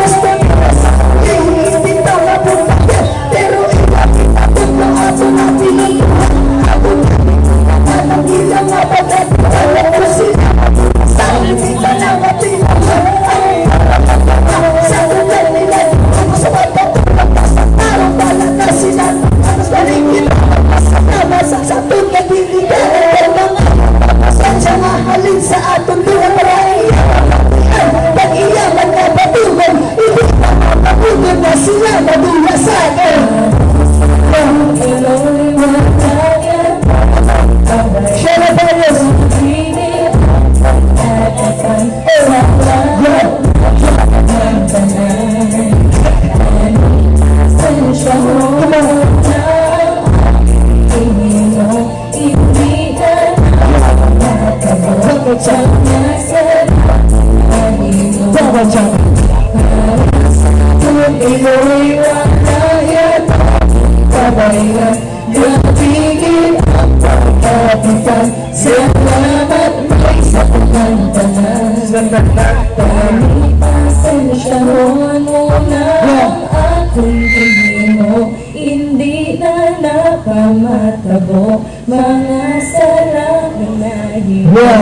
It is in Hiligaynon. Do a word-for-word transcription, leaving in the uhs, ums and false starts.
gusto nila sa atin, hindi ka mabuti. Pero ikaw, ikaw, ikaw, ako na pinuntuhan. Ako na pinuntuhan ang ilang mga pagkakita. Ako sila, sa akin sila na mapinuntuhan. Sa lugar nila, ako sa pagkakita. Araw pala na sila, tapos balik kita. Tama sa, sa aton nga dili ka nagkailangan. Sa siya nga halin sa aton lugar.